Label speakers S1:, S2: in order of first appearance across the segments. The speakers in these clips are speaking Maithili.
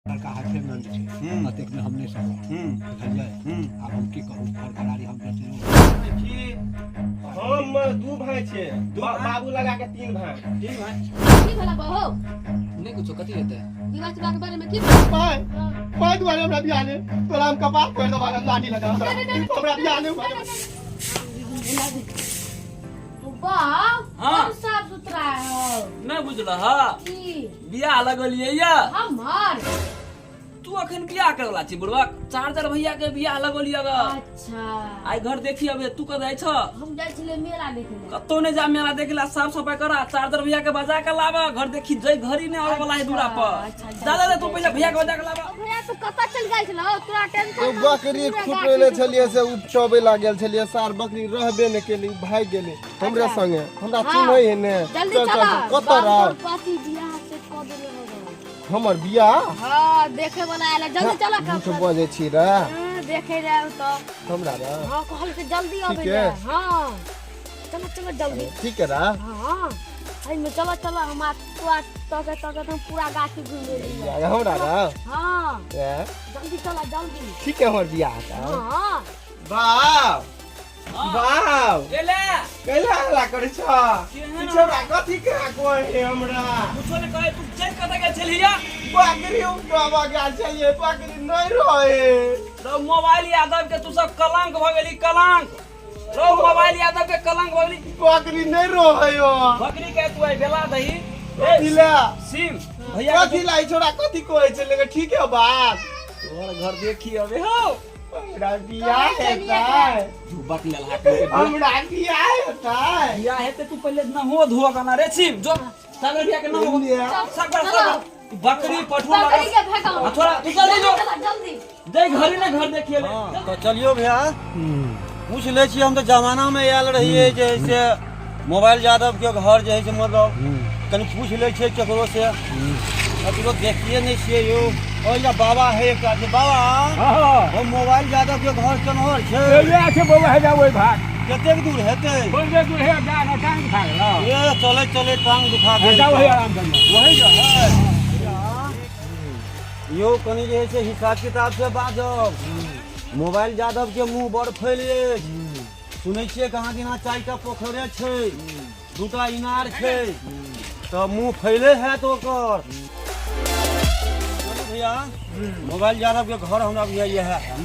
S1: लड़का हाथे में छै अतेक में हम नहि सकब, बुझलियै? आब हम की कहू, घर घरारी हम बेचलहुँ।
S2: देखी, हम दू भाई छे, बाबू लगा के तीन भाई।
S3: तीन भाई।
S4: की भेला बहो?
S3: नहि कुछो, कथी हेतै?
S4: विवाह चुका के बारे में की?
S2: पाय पाय दुआरे हमरा बियाह ने, तोरा हम कपार फोड़ि देबा, लाठी लगा हमरा बियाह ने।
S4: वाह!
S3: हाँ।
S4: बड़ साफ सुथरा है।
S3: नहि बुझलह हा?
S4: की?
S3: बियाह लगलियै या?
S4: हमर?
S3: तू अखन बियाह करे वाला छी बुढ़वा, चार्जर भैया के बियाह लगलियै ग।
S4: अच्छा।
S3: आइ घर देखी अबे, तू कतऽ जाइ छ?
S4: हम जाइ छलियै मेला देखे लए।
S3: कतौ नहि जा मेला देखे ला, साफ सफाई कर आ चार्जर भैया के बजा के लाबा, घर देखी जै घड़ी नहि आबै वाला है दूरा पर।
S4: अच्छा,
S3: जा जा जा, तू पहिले भैया के बजा के लाबा।
S4: भैया, तू कतऽ चलि गेल छलहो? तोरा टेंशन
S2: ओ बकरी खुटरेले छलियै से उपटबै लागल छलियै, सार बकरी रहबे नहि केली, भागि गेलै हमरे संगे, हमरा चिन्है है ने।
S4: जल्दी
S2: चल चल
S4: चला।
S2: चल, कतऽ रह?
S4: पति बियाह से कऽ देले हो।
S2: हमर बियाह?
S4: हाँ, देखे वाला आयल है, जल्दी चला।
S2: झूठ
S4: का
S2: बजै छी रे?
S4: हाँ, देखे जाए तो।
S2: हमरा रे?
S4: हाँ, कहल के जल्दी आबे।
S2: ठीक है।
S4: जाए। हाँ, चलो चलो जल्दी।
S2: ठीक है रा।
S4: हाँ, एहिमे चलो चलो, हम पूरा तके तके हम पूरा गाछी घूम लेलियै।
S2: हमरा रे?
S4: हाँ।
S2: ए?
S4: जल्दी चलो जल्दी।
S2: ठीक है, हमर बियाह का।
S4: हाँ।
S2: बाप!
S3: हाँ।
S2: बाप!
S3: एले।
S2: कैला हल्ला करै छ?
S3: केहन?
S2: ई छौड़ा कथी के कहै है हमरा?
S3: कुछो नहि कहै, तू चलि कतऽ गेल छलही?
S2: बकरी उपटबा गेल छलियै, बकरी नहि रहे।
S3: रौ मोबाइल यादव के, तू सब कलंक भऽ गेली, कलंक। रौ मोबाइल यादव के, कलंक भऽ गेली।
S2: बकरी नहि रहे हो।
S3: बकरी के तू आइ बेला दही।
S2: कथी ला?
S3: सिम भैया।
S2: कथी ला? ई छौड़ा कथी कहै छै? लेकिन ठीक है बात।
S3: तोहर घर देखी अबे हो।
S2: हमरा बियाह हेतै?
S3: तू बक लेलहा के।
S2: हमरा बियाह हेतै?
S3: बियाह हेतै, तू पहिले नहो धो के ना रे सिम, जो सागर भैया के नहो। सागर सागर बकरी पठू।
S4: बकरी के भगाओ।
S3: हाँ, थोड़ा तू जल्दी जो।
S4: चला जल्दी।
S3: दे घरे ना घर देखिए ले।
S5: हाँ, तऽ चलियौ भैया, पूछ लै छी। हम तऽ जमानामे आयल रहियै जे है से मोबाइल यादव के घर जे है से, मतलब कनि पूछ लै छियै केकरो से, ककरो देखिए नहि छियै यौ। ओहि बाबा है एकटा छै बाबा। हम मोबाइल यादव के घर केम्हर छै?
S1: छै बौआ, हे जा ओहि भाग।
S5: कतेक दूर हेतै?
S1: बड़े दूर हे, जा ना, टांग दुखा गेल।
S5: ए, चलै चलै टांग दुखा गेल।
S1: जाओ हे, आराम करियौ।
S5: वही जो है यौ, कनि जे है से हिसाब किताब से बाजब। मोबाइल यादव के मुंह बड़ फैल अछि, सुनै छियै कहाँ दिना 4टा पोखरे छै, 2टा इनार छै, तऽ मुंह फैले हैत ओकर। चलू भैया, मोबाइल यादव के घर हमरा भैया इएह है।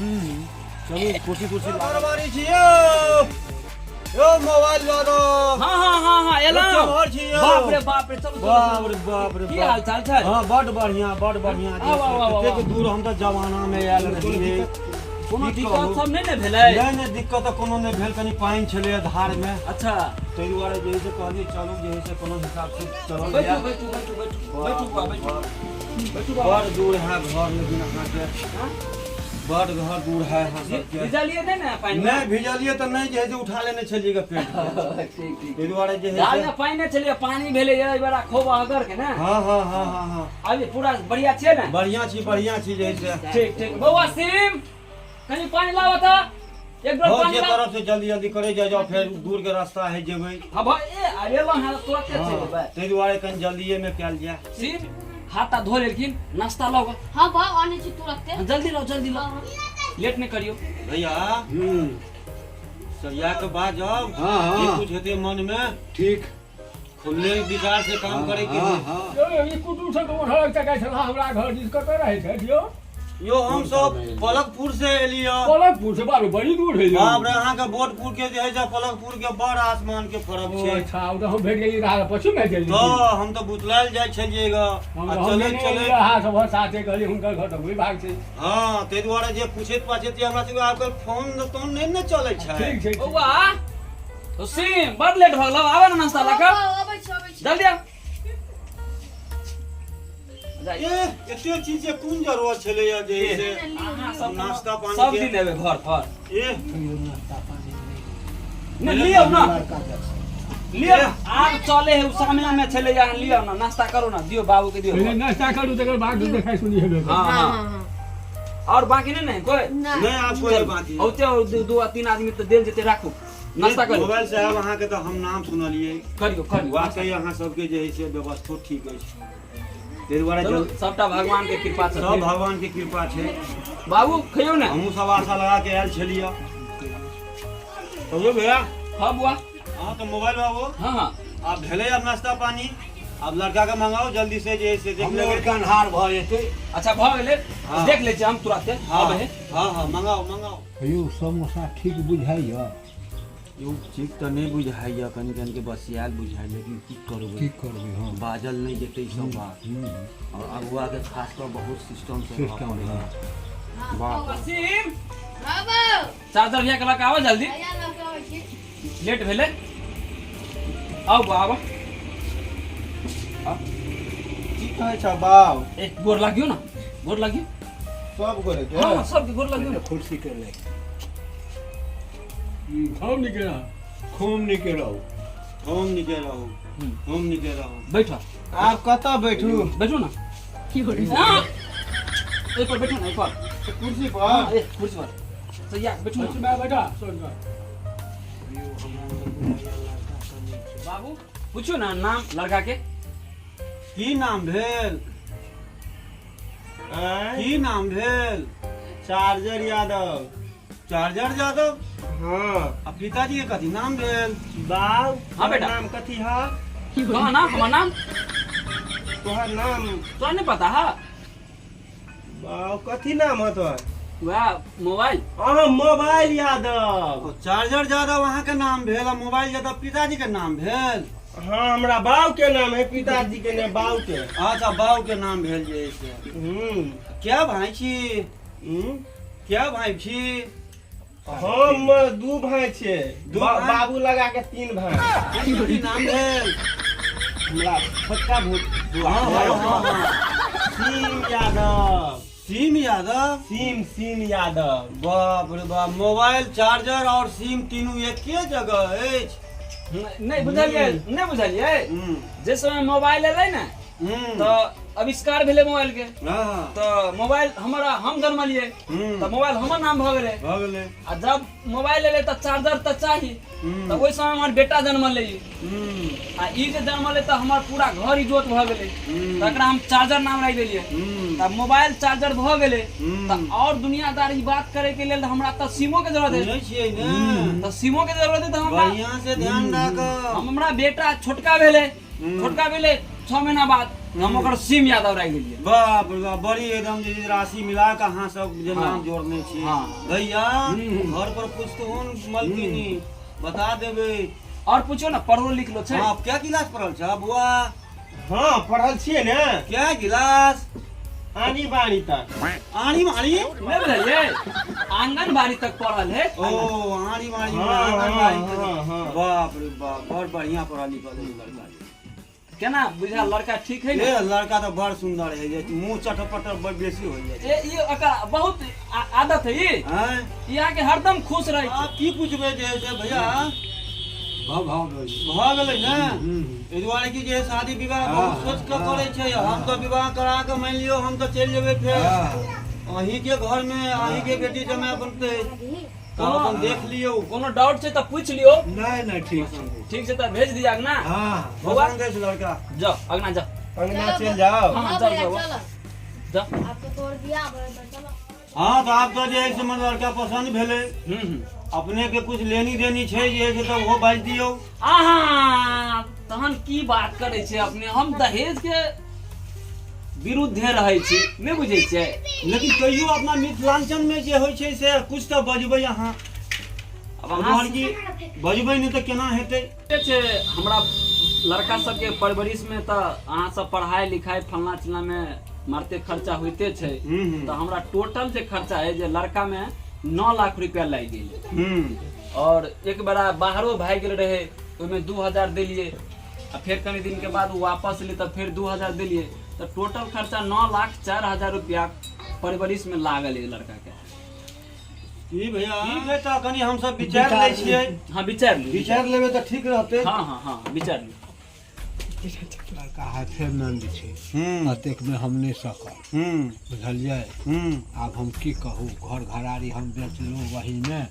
S5: चलू, कुर्सी कुर्सी घरवारी छी यौ, यौ मोबाइल यादव।
S3: हाँ हाँ हाँ हाँ, एलहुँ।
S5: केम्हर छी यौ?
S3: बाप रे बाप रे, चलू चलू।
S5: बाप रे बाप रे।
S3: की
S5: बाप।
S3: हाल चाल छै?
S5: हाँ, बड बढ़िया, बड बढ़िया।
S3: आउ, आउ, आउ, आउ।
S5: एतेक दूर हम तऽ जमाना मे आयल रहियै।
S3: कोनो
S5: की
S3: दिक्कत
S5: कहू?
S3: सब नहि ने भेलै?
S5: नहि नहि, दिक्कत तऽ कोनो नहि भेल, कनि पानि छलै धार मे।
S3: अच्छा।
S5: ताहि दुआरे जे है से कहलियै चलू, जे है से कोनो हिसाब से चलल
S3: बैठू।
S5: जाय।
S3: बैठू बैठू बैठू बैठू बुआ, बैठू बैठू बाबा।
S5: बड़ दूर है घर, लेकिन अहाँके बड़ घर दूर है अहाँ सबके।
S3: भिजलियै नहि ने पानि मे?
S5: नहि, भिजलियै तऽ नहि, जे है से उठा लेने छलियै ग पेट के।
S3: ठीक ठीक।
S5: ताहि दुआरे जे है
S3: दाल
S5: से
S3: में पानि नहि छलियै, पानि भेलै एहि बेरा खूब अगर के ने।
S5: हाँ हाँ हाँ हाँ हाँ।
S3: अभी पूरा बढ़िया छियै ने?
S5: बढ़िया छी, बढ़िया छी जे है से।
S3: ठीक ठीक। बौआ सिम, कनि पानि लाबऽ तऽ, एक डोल
S5: हो
S3: पानि
S5: जे
S3: लाब।
S5: करब से जल्दी जल्दी करे जाय जाओ, फेर दूर के रास्ता है, जेबै।
S3: हाँ भाई, ए अरे लो, हाँ तुरंत चलि जेबै।
S5: ताहि दुआरे कनि जल्दिए में कयल जाय।
S3: सिम, हाथ ता धो लेलखिन, नाश्ता लाओ।
S4: हाँ बा, आनै छी तुरंते।
S3: जल्दी लाओ, जल्दी लाओ, लेट नहीं करियो।
S5: भैया, सरिया के बाजब।
S1: हाँ, हाँ।
S5: जे कुछ हेतै मन में।
S1: ठीक।
S5: खुले विचार से काम करे के
S1: हाँ
S5: है।
S1: हाँ।
S6: यौ, ई कुटुम सब ओढ़ल चकै छल हमरा घर दिस, कतऽ रहै छथि यौ?
S5: यो, हम सब पलकपुर से एलियै।
S6: पलकपुर से? बारू, बड़ी दूर है यौ।
S5: बाप रे, अहाँके बोटपुर के जे है से पलकपुर के बड़ आसमान के फर्क
S6: ओ,
S5: छै।
S6: अच्छा, ओ तऽ हम भेट गेली रहा, पछू में चलि
S5: तऽ हम तऽ बुतलायल जाइ छलियै ग
S6: हम
S5: आ
S6: हम
S5: चलैत
S6: लेने
S5: चलैत
S6: एलियै अहाँ सब साथे, कहलियै हुनकर घर तऽ वही भाग छै।
S5: हँ, ताहि दुआरे जे पूछैत पाछैत जे हमरा सबके आजकल फोन तोन नहि ने चलै छै।
S6: ठीक छै, ठीक।
S3: बौआ तो सिम, बड़ लेट भऽ गेलौ, आबे ने नाश्ता लऽ कऽ।
S4: अबै छी, अबै छी।
S3: जल्दी आउ। जा।
S5: ए, एते चीज के कोन जरूरत छलैया जे है से
S3: अहाँ सब
S5: नाश्ता पानी
S3: सब
S5: के-
S3: दिन एबै घर पर?
S5: ए।
S3: नहि लियौ ना, लियौ, आब चले है, उ सामने में छलै, अहाँ लियौ ना, नाश्ता करू ना, दियौ बाबू के दियौ।
S6: पहिले नाश्ता करू, तकर बाद देखाइ सुनी हेबे।
S3: हाँ।
S4: हाँ।
S3: हाँ।
S4: हाँ।
S3: और बाकी नहीं ने कोई?
S4: नहि।
S5: नहि, आब कोई बाकी
S3: औते और दू दू आ तीन आदमी तऽ देल जेतै, राखू, नाश्ता करियौ।
S5: मोबाइल साहब, अहाँके तऽ हम नाम सुनलियै।
S3: करियौ करियौ।
S5: वाकई अहाँ सबके जे है से व्यवस्थो ठीक अछि। ताहि दुआरे
S3: चलू, सबटा भगवान के कृपा
S5: सब
S3: छथिन।
S5: भगवान के कृपा छै।
S3: बाबू खइयौ ने।
S5: हमहूँ सब आशा लगा के आयल छलियै। कहियौ भैया।
S3: हाँ बुआ।
S5: हाँ तऽ मोबाइल बाबू।
S3: हाँ हाँ।
S5: आब भेलै आब नाश्ता पानी, आब लड़का के मंगाओ जल्दी से जे से देख
S1: हमरो
S5: लेबै।
S1: आरके अन्हार भऽ जेतै।
S3: अच्छा भऽ गेलै।
S5: हाँ।
S3: देख लै छी हम तुरंते।
S5: हाँ
S3: अबै है।
S5: हाँ हाँ मंगाओ मंगाओ।
S1: यौ समोसा ठीक बुझाइया?
S5: यौ ठीक तऽ नहि बुझाइया, कनि कनि के बसियाल बुझाइ, लेकिन की करबै?
S1: की करबै? हाँ
S5: बाजल नहि जेतै ई सब बात। और अगुआ के खास कऽ बहुत सिस्टम से रहऽ
S1: सिस्टम,
S5: पड़ै
S1: हाँ।
S5: है। बाप
S3: असीम
S4: हाँ बाबू।
S3: चार्जर भैया के लऽ कऽ आबऽ जल्दी,
S4: भैया लऽ कऽ आबै छी।
S3: लेट भेलै। आउ बुआ आबऽ।
S2: की कहै छ बाउ?
S3: ए गोर लागियो ना, गोर लागियो।
S2: सब गोरे के?
S3: हाँ सबके गोर लागियो ना।
S1: कुर्सी के ले
S6: हम निके रह।
S1: खूब नीके रहू।
S5: हम निके रहू, हम निके रहू।
S3: बैठो।
S2: आब कतऽ बैठू?
S3: बैठो ना। हाँ। एहि पर बैठो ना, एहि पर।
S2: कुर्सी
S3: हाँ,
S2: पर?
S3: ए कुर्सी पर सैया बैठो ना।
S6: मैं बैठा सोच।
S3: बाबू पूछो ना नाम लड़का के।
S5: की नाम भेल?
S2: आँय?
S5: की नाम भेल?
S2: चार्जर यादव।
S5: चार्जर यादव?
S2: हाँ।
S5: आ पिताजी के कथी नाम भेल?
S2: बाउ।
S3: हाँ बेटा।
S2: नाम कथी है?
S3: कहाँ नाम? हमर नाम?
S2: तोहर नाम
S3: तोरा नहीं पता है?
S2: बाउ कथी नाम है तोहर?
S3: वएह मोबाइल।
S2: अहाँ मोबाइल यादव।
S5: ओ चार्जर यादव अहाँ के नाम भेल आ मोबाइल यादव पिताजी के नाम भेल?
S2: हाँ हमरा बाउ के नाम है, पिताजी के नाम बाउ के।
S5: अच्छा बाउ के नाम भेल जे से। क्या भाई छी? क्या भाई छी?
S2: हम दू भाई छियै।
S5: दू भाई?
S2: बाबू लगा के तीन भाई।
S5: की नाम भेल?
S2: हमरा छोटका भूत।
S5: हाँ, हाँ, हाँ, हाँ।
S2: सीम यादव।
S5: सीम यादव?
S2: सीम, सीम यादव।
S5: बाप रे बाप, मोबाइल चार्जर और सिम तीनू एके जगह अछि।
S3: नहीं बुझलियै, नहीं बुझलियै। जे समय मोबाइल एलै ने तऽ आविष्कार भेलै मोबाइल के।
S5: हाँ।
S3: तऽ मोबाइल हमरा हम जन्मलियै तऽ मोबाइल हमर नाम भऽ गेलै।
S5: भऽ गेलै।
S3: आ जब मोबाइल एलै तऽ चार्जर तऽ चाही, तऽ ओहि समय हमर बेटा जन्मलै। आ ई जे जन्मलै तऽ हमर पूरा घर इजोत भऽ गेलै, तकरा हम चार्जर नाम राखि देलियै। तऽ मोबाइल चार्जर भऽ गेलै तऽ और दुनियादारी बात करे के लेल हमरा तऽ सिमो के जरूरत है।
S5: सुनै छियै ने?
S3: तऽ सिमो के जरूरत है तऽ हमरा
S5: बढ़िया से ध्यान राखब।
S3: हमरा बेटा छोटका भेलै, छोटका भेलै 6 महीना बाद हम ओकर सिम यादव राखि देलियै।
S5: बाप रे बाप, बड़ी एकदम जे राशि मिला के अहाँ सब जे नाम जोड़ने छी।
S3: हाँ।
S5: भैया घर पर पूछतहुन मलकिनी बता देबै।
S3: और पूछो ना, पढ़लो लिखलो छै?
S5: हाँ, क्या गिलास पढ़ल छ बुआ?
S2: हाँ पढ़ल छियै ने।
S5: क्या गिलास?
S2: आनी बानी तक।
S5: आनी बानी?
S3: नहीं बुझलियै, आंगनबाड़ी तक पढ़ल है।
S5: ओ आनी बानी,
S2: हाँ,
S5: आंगनबाड़ी
S2: हाँ,
S5: तक।
S2: हाँ, हाँ।
S5: बाप रे बाप, बड़ बढ़िया पढ़ल लिखल है लड़का।
S3: केना बुझा लड़का ठीक है ने?
S5: ए लड़का तो बड़ सुंदर है, जे मुंह चटपटर बड़ बेसी हो जाइ छै।
S3: ए ई ओकर बहुत आदत है ई।
S5: हैं?
S3: ई अहाँके हरदम खुश रहै छै।
S5: आप की पूछबै जे से भैया?
S1: भऽ
S5: भऽ गेलै ने? एहि दुआरे कि जे शादी विवाह बहुत सोच के करै छै। हम तऽ विवाह करा के मानि लियौ हम तऽ चलि जेबै फेर अहीं के घर में, अहीं के बेटी जमाय बनतै, तऽ अपन देख लियौ।
S3: कोनो डाउट छै तऽ पूछि लियौ।
S1: नहीं नहीं ठीक छै।
S3: ठीक छै तऽ भेज दिअ अगना।
S1: हाँ।
S3: बौआ।
S5: पसंद अछि लड़का।
S3: जाओ अगना जाओ।
S2: अंगना चलि जाओ।
S3: हाँ,
S4: हाँ
S3: जाओ,
S4: भैया,
S3: जाओ।
S4: चलो।
S3: जाओ।
S4: आब तो तोहर बियाह भऽ गेल, चलो।
S5: हाँ तऽ आब तऽ जे है से मतलब लड़का पसंद भेलै। अपने के कुछ लेनी देनी छै जे है से तऽ ओहो बाजि दियौ।
S3: आहा तहन की बात करै छै अपने, हम दहेज के विरुद्धे रहै छी, नहि बुझै छियै?
S5: लेकिन तैयो अपना मिथिलांचल में जे होइ छै से कुछ तऽ बजबै अहाँ।
S3: अब अहाँ
S5: की बजबै नहि तऽ केना हेतै?
S3: छै हमरा लड़का सबके परवरिश में तऽ अहाँ सब पढ़ाई लिखाई फलना चिलना में मारते खर्चा होइते छै। तऽ हमरा टोटल जे खर्चा है जे लड़का में 9 लाख रुपया लागि गेल। और एक बेरा बाहरो भागि गेल रहे, ओहिमे 2000 देलियै, आ फेर कनी दिन के बाद ओ वापस एलै तऽ फेर 2000 देलियै, तऽ टोटल खर्चा 9,04,000 रुपया परवरिश में लागल है लड़का के।
S5: की भैया? ठीक है तऽ कनी हमसब विचार लै छियै।
S3: हाँ विचार लियौ।
S5: विचार लेबै तऽ ठीक रहतै।
S3: हाँ हाँ हाँ विचार लियौ।
S1: लड़का हाथेमंद छै, अतेक में हम नहीं सकब। बुझलियै? आब हम की कहू, घर घरारी हम बेचलहुँ वही में,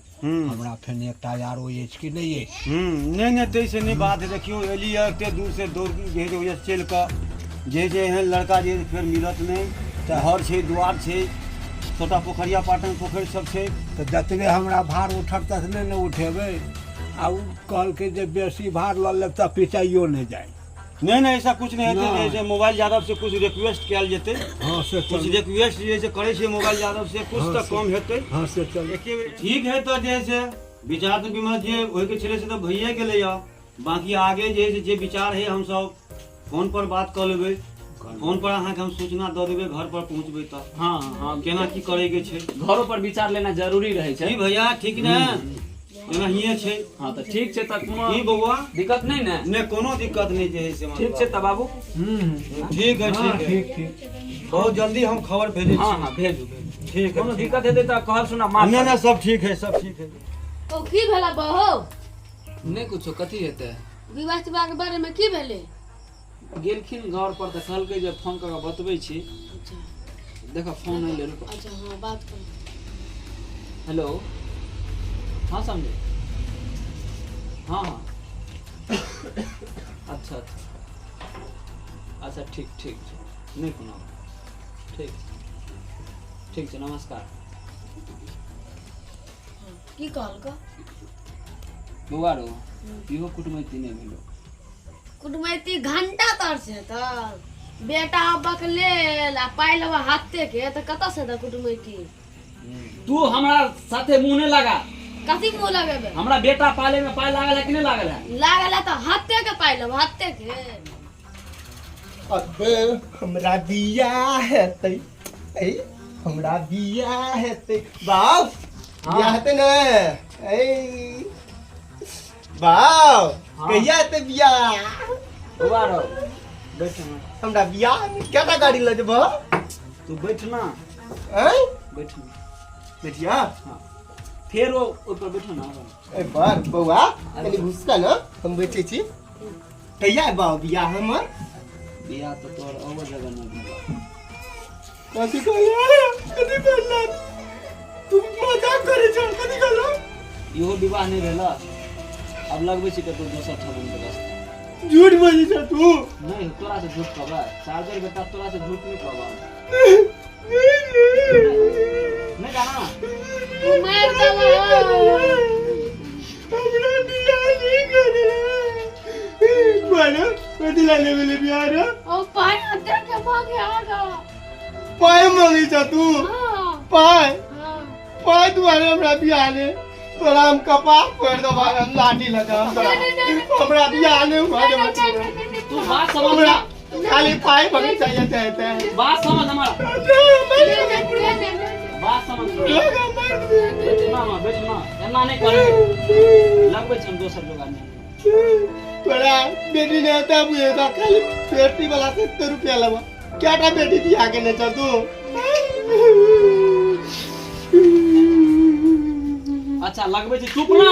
S1: हमरा फेर एकटा आरो अछि कि नहीं अछि?
S5: नहीं नहीं तैसे नहीं बात है। देखियो एली एते दूर से दौड़ जे है चलि कऽ जे जे एहन लड़का जे फेर मिलत नहि। घर छै, दुआर छै, छोटा पोखरिया पाटन पोखरि सब छै।
S1: तऽ जतबे हमरा भार उठत ततने ने उठेबै। आ ओ कहलकै जे बेसी भार लऽ लेब तऽ पिचाइयो नहि जाय।
S5: नहीं नहीं, ऐसा कुछ नहीं हेतै।
S1: नहि।
S5: जे से मोबाइल यादव से कुछ रिक्वेस्ट कयल जेतै।
S1: हँ से
S5: कुछ
S1: चलू।
S5: रिक्वेस्ट जे से करै छै मोबाइल यादव से, कुछ
S1: हँ,
S5: तऽ
S1: से-
S5: कम हेतै।
S1: हँ से चलू।
S5: एके बेर ठीक है। तऽ जे से विचार तऽ विमर्श जे होइके छलै से तऽ भइए गेलैए। बाकी आगे जे है से जे विचार है हमसब फोन पर बात कऽ लेबै। फोन पर अहाँके हम सूचना दऽ देबै, घर पर पहुँचबै तऽ।
S3: हँ हँ।
S5: केना की करैके छै।
S3: घरो पर विचार लेना जरूरी रहै छै।
S5: जी भैया, ठीक ने, एनाहिए छै।
S3: हँ तऽ ठीक छै, तऽ कोनो
S5: की बौआ,
S3: दिक्कत नहि ने?
S5: नहि, कोनो दिक्कत नहि जे है से।
S3: ठीक छै तऽ बाबू।
S5: ठीक है।
S1: हँ।
S5: ठीक है।
S1: ठीक ठीक।
S5: बहुत जल्दी हम खबर भेजै
S3: हँ
S5: छी।
S3: हँ, भेजू भेजू।
S5: ठीक है।
S3: कोनो दिक्कत हेतै तऽ कहब सुना माफ।
S5: नहि नहि, सब ठीक है, सब ठीक है।
S4: ओ की भेला बहो?
S3: नहि कुछो, कथी हेतै?
S4: विवाह तिवाह के बारे में की भेलै?
S3: गेलखिन घर पर तऽ कहलकै जे फोन कऽ कऽ बतबै छी।
S4: अच्छा।
S3: देख, फोन अयलै, रुको।
S4: अच्छा, हाँ, बात करू।
S3: हेलो, हाँ समझे, हाँ हाँ, अच्छा अच्छा अच्छा, ठीक ठीक छै, नहि कोनो, ठीक छै, ठीक छै, नमस्कार।
S4: की कहलको?
S3: बौआ रो, इहो कुटमैती नहि भेलो।
S4: कुटमैती घंटा तर से तऽ बेटा बकलेल आ पाइ लेबा हाथे के, तऽ कतऽ से तऽ कुटमैती?
S3: तू हमरा साथे मुँह नहि लगा।
S4: कथी मुँह लगेबै?
S3: हमरा बेटा पाले में पाइ लागल है कि नहि लागल है?
S4: लागल है तऽ हाथे के पाइ लेबो, हाथे के।
S2: अब हमरा बियाह हेतै, ऐ हमरा बियाह हेतै बाप।
S3: हाँ।
S2: बियाह हेतै ने? ऐ बाप।
S3: हाँ।
S2: कहिया हेतै बियाह?
S3: बौआ रो, बैठ ना।
S2: हमरा बियाह में केटा गाड़ी लऽ जेबह?
S3: तू बैठ ना।
S2: ऐं?
S3: बैठ ना।
S2: बेटिया।
S3: हाँ, फेर ओ ओहि पर बैठ ना।
S2: ए पर बौआ, कनि घुसका ने, हम बैठै छी। कहिया है बाबा बियाह हमर?
S3: बियाह तऽ तोहर अहो जगह नहि भेल।
S2: कथी कहला? कथी कहला? तू मजाक करै छ? कथी कहला?
S3: इहो विवाह नहि भेल। आब लगबै छी कतौ दोसर ठाम व्यवस्था।
S2: झूठ बजै छ तू।
S3: नहि, तोरा से झूठ कहबै? चार्जर बेटा, तोरा से झूठ नहि कहबै। नहि जाना।
S4: तू मारि देलह।
S2: हमरा बियाह नहि करे बोलो। कथी ला लेबे ले बियाह रे?
S4: ओ पाइ हाथे के मांगे आगा।
S2: पाइ मांगै छ तू?
S4: हाँ।
S2: पाइ?
S4: हाँ।
S2: पाइ दुआरे हमरा बियाह ने? तोरा हम कपार फोड़ि देबा, हम लाठी लगा हम तोरा। हमरा बियाह नहि हुआ देबा तोरा।
S3: तू बात समझ।
S2: हमरा खाली पाइ मांगै चाहिए चाहते हैं।
S3: बात समझ हमारा, बात समझ। बैठ ना माँ, बैठ ना, एना नहि करे। लगबै छी हम दोसर जोगाड़ नहि।
S2: तोरा बेटी नहीं होता बुझे तो खाली बेटी वाला 70 रुपया लेबा। क्या बेटी बियाह के नहीं छ तू?
S3: अच्छा, लगबै छी, चुप ना।